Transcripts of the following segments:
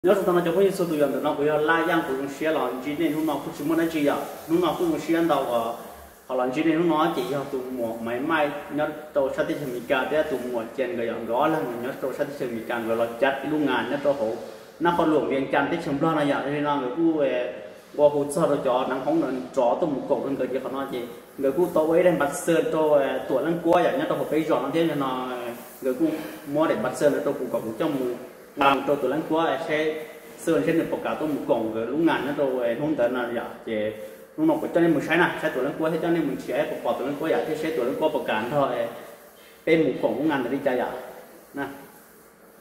Nyob zoo tag nrho cov phooj ywg txhua tus, yog ntawm no kuv yog Laj Yaj, kuv zoo siab los ntsib nej hnub no kuj tsis muaj dab tsi yom. Hnub no kuj zoo siab ntau uas ho los ntsib nej hnub no ces yog tus muam Maiv Maij nyob rau sab teb chaws Amelikas thiab tus muam Ces nkawd yom, nkawd ob leeg nyob rau sab teb chaws Amelikas, nkawd los cab ib lub ngas nyob rau hauv Naj Qhoj Luam, Vias Cas teb chaws Nplog no yom. Li no nkawd kuj ua hu txog rau cov hneev hoob no rov tuaj mus koom rau nkawd ces qhov no ces nkawd kuj tau ua ib daim npas xaj rau Tuam Leej Kuab yom, nyob rau hauv peb zos no thiab. Li no nkawd kuj muab daim npas xaj ntawd rau kuv kom kuv coj mus nqa mus rau Tuam Leej Kuab saib, xaj saib nws puas kam tuaj mus koom nkawd lub ngas nyob rau hnub ntawd no yom. Ces hnub no kuv coj nej mus saib na, saib Tuam Leej Kuab thiab coj nej mus nrhiav puas pom Tuam Leej Kuab yom, thiab saib Tuam Leej Kuab puas kam nrog peb mus koom lub ngas ntawd li cas yom.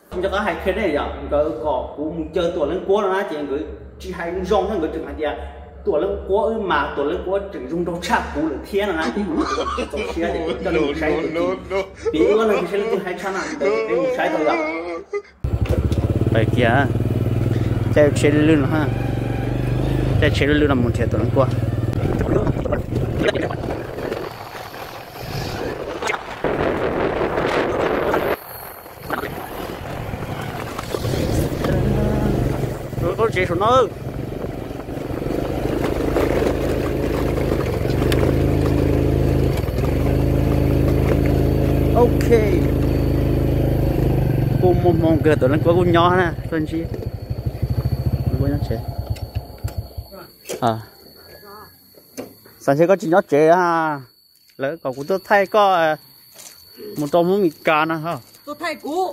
Tsis nco qab hais qhia nej yom, nkawd kom kuv mus caw Tuam Leej Kuab no na ces nkawd tsis hais zoo thiab, nkawd tseem hais tias Tuam Leej Kuab wb mas Tuam Leej Kuab tseem zoo nraug tshaj kuv lawm thiab no na. Ces kuv txaus siab ces kuv coj nej mus saib tus tsis, vim wb ob leeg tsis saib leej twg hais tshaj na, ntawd ces peb mus saib tau yom. Pais kiag, caij tsheb lwj lwj no, caij tsheb lwj lwj no mus nrhiav Tuam Leej Kuab. Lub tsev saum no. Ok, kuj muaj hmoo kawg, Tuam Leej Kuab kuj nyob na, tuaj ntsib. Xav ntshe koj tsis nyob tsev, lawv kom kuv tuaj thaij koj mus rau Hmoob Mes Kas no. Tuaj thaij kuv,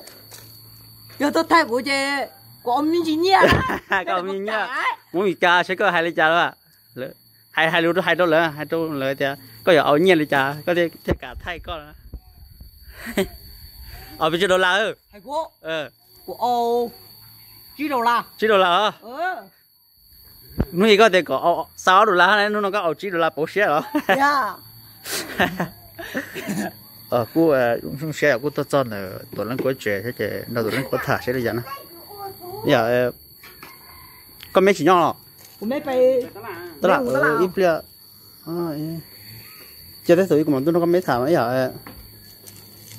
yog tuaj thaij kuv ces kuv ua me ntsis nyiaj, koj ua me ntsis nyiaj. Hmoob Mes Kas seb koj hais li cas lawm. Hais hais lus rau, hais rau lawv, hais rau lawv tias koj yuav ua nyiaj li cas koj thiaj kam thaij koj. Ua pes tsawg dollar? Kuv ua tsib dollar. Tsib dollar os. Hnub ib koj tias kom xa ob dollar, hnub no koj ua tsib dollar pauv siab los? Kuj zoo siab yom, kuj tuaj txog ntawm Tuam Leej Kuab tsev thiab ces nrog Tuam Leej Kuab tham seb li cas na. Yom, koj meb tsis nyob los? Tab lam ib pliag, cia tej thaum ub kuv mam tuaj nrog koj meb tham ib yam,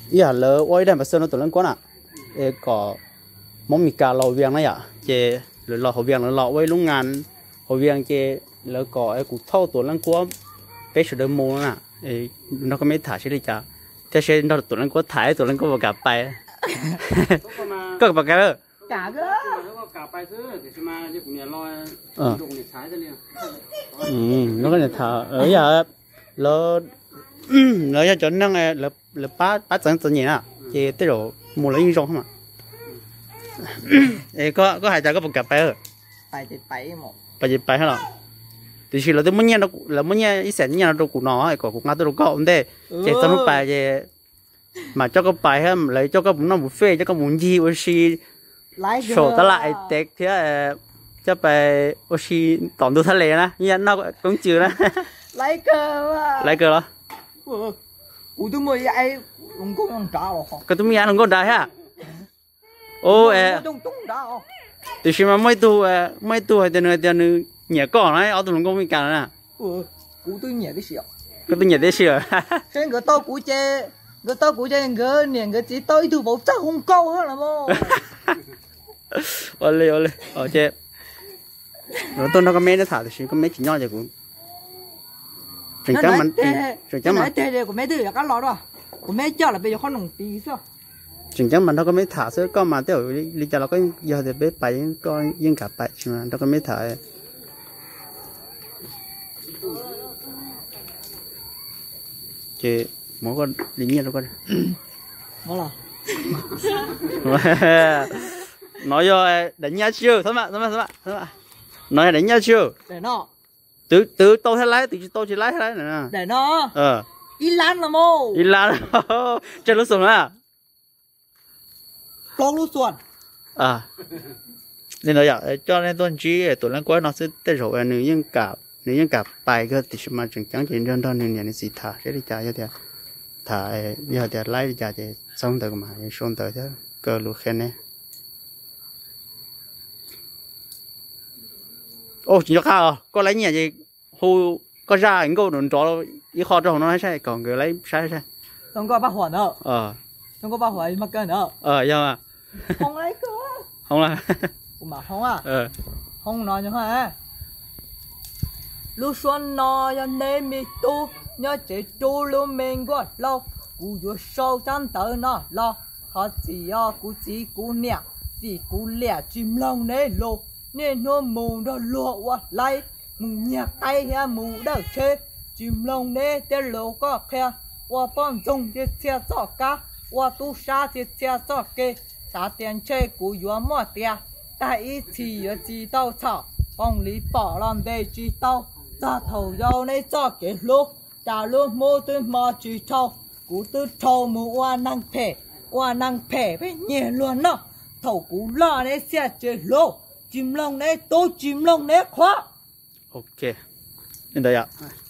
ib yam lawv ua ib daim npas xaj no Tuam Leej Kuab na, es kom Hmoob Mes Kas los Vias na yom, ces lawv los hauv Vias, lawv los ua ib lub ngas hauv Vias ces lawv kom kuv thauj Tuam Leej Kuab peb sawv daws mus na. Nrog koj meb tham seb li cas, thiab seb nrog Tuam Leej Kuab tham Tuam Leej Kuab puas kam pais. Koj puas kam? Yog, lawv yog cov neeg lawv pab txeev txom nyem na, ces tej zaum mus lawv yeej zoo mas. Koj hais tias koj puas kam pais? Pais ces pais los. Tiam sis lawv twb muab nyiaj, lawv muab nyiaj ib xees nyiaj no rau kuv no kom kuv nqa tuaj rau koj ua ntej, ces txog hnub pais ces mas coj koj pais thiab lawv coj koj mus noj buffet, coj koj mus ncig ua si saum tab laj Atex thiab coj pais ua si tom ntug thaj les na, noj koob cws na. Laiv kawg los? Koj twb muaj yav hluas nkauj nrad thiab. Tiam sis mas muaj ib tug, muaj ib tug hais tias nws, hais tias nws nyiam koj na, ob tug hluas nkauj Mes Kas na. Koj twb nyiam tib si. Nkawd tau kuv ces, nkawd tau kuv ces nkawd niam nkawd txiv tau ib tug vauv txawj hu nkauj los mas. Ua li, ua li, ces lawv tuaj nrog koj meb tham tiam sis koj meb tsis nyob ces kuv tseem ceeb, tseem ceeb mas, kuv meb twb yuav qab los dua, kuv meb coj los peb yuav qhob noom tis xwb. Tseem ceeb mas nrog koj meb tham xwb, koj mas tej zaum li cas los koj, yog tias peb pais koj yeej kam pais, tsis mas nrog koj meb tham. Ces muab koj li nyiaj rau koj. No yog daim nyiaj tsi, no yog daim nyiaj tsi. Twv, twv tau thiaj laib, twv tsis tau tsis laib thiaj laib. Ib lab, tsawg lub xus na? Li ntawd yom, coj nej tuaj ntsib Tuam Leej Kuab no xwb, tej zaum nws yeej kam pais kawg, tiam sis mas tseem ceeb ces nrog nrog nws niam nws txiv tham seb li cas, yog tias tham, yog tias laib li cas ces txog ntawd kuv mam sau ntawv thiab kaw lus qhia neb. Tsis nco qab os, koj laib nyiaj ces hu koj zaj nkauj nrov nrov ib qho rau hauv no saib kom nkawd laib saib saib. Nkauj Paj Huam ntawd. Nkauj Paj Huam, yog, hoo la. Hoob no, lub suab no yog neb me tub nyob tsev rub lub me nkuaj hlau, kuv yuav sau tsab ntawv no los thov txim os kuv txiv kuv niam, vim kuv liam tsis mloog neb lus. Niaj hnub mus nrog luag ua hlaib, mus nyiag qaib thiab mus dawj tsheb, tsis mloog neb tej lus koj qhia. Ua poj ntxoog txhia txhia txoj kab, ua tub sab txhia txhia txoj kev, xav tias ntshe kuv yuav muaj tias tag ib txhis yuav tsis tau txhaum. Qoom li pom los ntes tsis tau, txog thaum yau neb txoj kev hlub, cas lub hnub twb hmo tsis dhau. Kuv twb dhau mus ua neeg phem, ua neeg phem peb nyiag luag noj. Thaum kuv loj neb txhia tsis hlub, tsis mloog neb tub tsis mloog neb qhuav. Li ntawd yom.